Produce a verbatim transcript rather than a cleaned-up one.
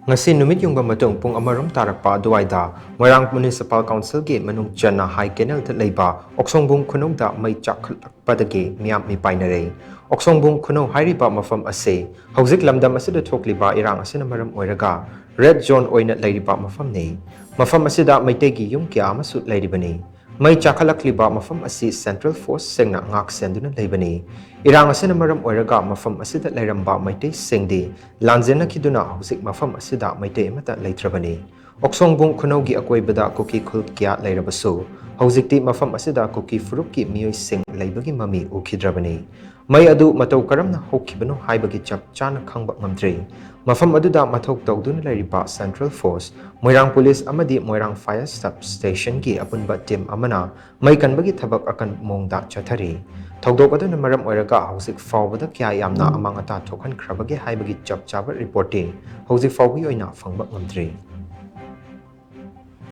ꯉꯁꯤ ꯅꯨꯃꯤꯠ ꯌꯨꯡꯕ ꯃꯇꯨꯡ ꯄꯨꯡ ꯑꯃꯔꯣꯝ ꯇꯥꯔꯛꯄ ꯑꯗꯨꯋꯥꯏꯗ ꯃꯣꯏꯔꯥꯡ ꯃ꯭ꯌꯨꯅꯤꯁꯤꯄꯥꯜ ꯀꯥꯎꯟꯁꯤꯜꯒꯤ ꯃꯅꯨꯡ ꯆꯟꯅ ꯍꯥꯏ ꯀꯦꯅꯦꯜꯗ ꯂꯩꯕ ꯑꯣꯛꯁꯣꯡꯕꯨꯡ ꯈꯨꯅꯧꯗ ꯃꯩ ꯆꯥꯛꯈꯠꯂꯛꯄꯗꯒꯤ ꯃꯤꯌꯥꯝ ꯃꯤꯄꯥꯏꯅꯔꯦ꯫ ꯑꯣꯛꯁꯣꯡꯕꯨꯡ ꯈꯨꯅꯧ ꯍꯥꯏꯔꯤꯕ ꯃꯐꯝ ꯑꯁꯤ ꯍꯧꯖꯤꯛ ꯂꯝꯗꯝ ꯑꯁꯤꯗ ꯊꯣꯛꯂꯤꯕ ꯏꯔꯥꯡ ꯑꯁꯤꯅ ꯃꯔꯝ ꯑꯣꯏꯔꯒ ꯔꯦꯗ ꯖꯣꯟ ꯑꯣꯏꯅ ꯂꯩꯔꯤꯕ ꯃꯐꯝꯅꯤ꯫ ꯃꯐꯝ ꯑꯁꯤꯗ ꯃꯩꯇꯩꯒꯤ ꯌꯨꯝ ꯀꯌꯥ ꯑꯃꯁꯨ ꯂꯩꯔꯤꯕꯅꯤ꯫ ꯃꯩ ꯆꯥꯛꯈꯠꯂꯛꯂꯤꯕ ꯃꯐꯝ ꯑꯁꯤ ꯁꯦꯟꯇ꯭ꯔꯦꯜ ꯐꯣꯔꯁꯁꯤꯡꯅ ꯉꯥꯛ ꯁꯦꯟꯗꯨꯅ ꯂꯩꯕꯅꯤ꯫ ꯏꯔꯥꯡ ꯑꯁꯤꯅ ꯃꯔꯝ ꯑꯣꯏꯔꯒ ꯃꯐꯝ ꯑꯁꯤꯗ ꯂꯩꯔꯝꯕ ꯃꯩꯇꯩꯁꯤꯡꯗꯤ ꯂꯥꯟꯖꯦꯟꯅꯈꯤꯗꯨꯅ ꯍꯧꯖꯤꯛ ꯃꯐꯝ ꯑꯁꯤꯗ ꯃꯩꯇꯩ ꯑꯃꯠꯇ ꯂꯩꯇ꯭ꯔꯕꯅꯤ꯫ ꯑꯣꯛꯁꯣꯡꯕꯨꯡ ꯈꯨꯅꯧꯒꯤ ꯑꯀꯣꯏꯕꯗ ꯀꯨꯀꯤ ꯈꯨꯜ ꯀꯌꯥ ꯂꯩꯔꯕꯁꯨ ꯍꯧꯖꯤꯛꯇꯤ ꯃꯐꯝ ꯑꯁꯤꯗ ꯀꯨꯀꯤ ꯐꯨꯔꯨꯞꯀꯤ ꯃꯤꯑꯣꯏꯁꯤꯡ ꯂꯩꯕꯒꯤ ꯃꯃꯤ ꯎꯈꯤꯗ꯭ꯔꯕꯅꯤ꯫ ꯃꯩ ꯑꯗꯨ ꯃꯇꯧ ꯀꯔꯝꯅ ꯍꯧꯈꯤꯕꯅꯣ ꯍꯥꯏꯕꯒꯤ ꯆꯞ ꯆꯥꯅ ꯈꯪꯕ ꯉꯝꯗ꯭ꯔꯤ꯫ ꯃꯐꯝ ꯑꯗꯨꯗ ꯃꯊꯧ ꯇꯧꯗꯨꯅ ꯂꯩꯔꯤꯕ ꯁꯦꯟꯇ꯭ꯔꯦꯜ ꯐꯣꯔꯁ, ꯃꯣꯏꯔꯥꯡ ꯄꯨꯂꯤꯁ ꯑꯃꯗꯤ ꯃꯣꯏꯔꯥꯡ ꯐꯥꯌꯔ ꯁꯕ ꯁ꯭ꯇꯦꯁꯟꯒꯤ ꯑꯄꯨꯟꯕ ꯇꯤꯝ ꯑꯃꯅ ꯃꯩ ꯀꯟꯕꯒꯤ ꯊꯕꯛ ꯑꯀꯟꯕ ꯃꯑꯣꯡꯗ ꯆꯠꯊꯔꯤ꯫ ꯊꯧꯗꯣꯛ ꯑꯗꯨꯅ ꯃꯔꯝ ꯑꯣꯏꯔꯒ ꯍꯧꯖꯤꯛ ꯐꯥꯎꯕꯗ ꯀꯌꯥ ꯌꯥꯝꯅ ꯑꯃꯥꯡ ꯑꯇꯥ ꯊꯣꯛꯍꯟꯈ꯭ꯔꯕꯒꯦ ꯍꯥꯏꯕꯒꯤ ꯆꯞ ꯆꯥꯕ ꯔꯤꯄꯣꯔꯠꯇꯤ ꯍꯧꯖꯤꯛ ꯐꯥꯎꯕꯒꯤ ꯑꯣꯏꯅ ꯐꯪꯕ ꯉꯝꯗ꯭ꯔꯤ꯫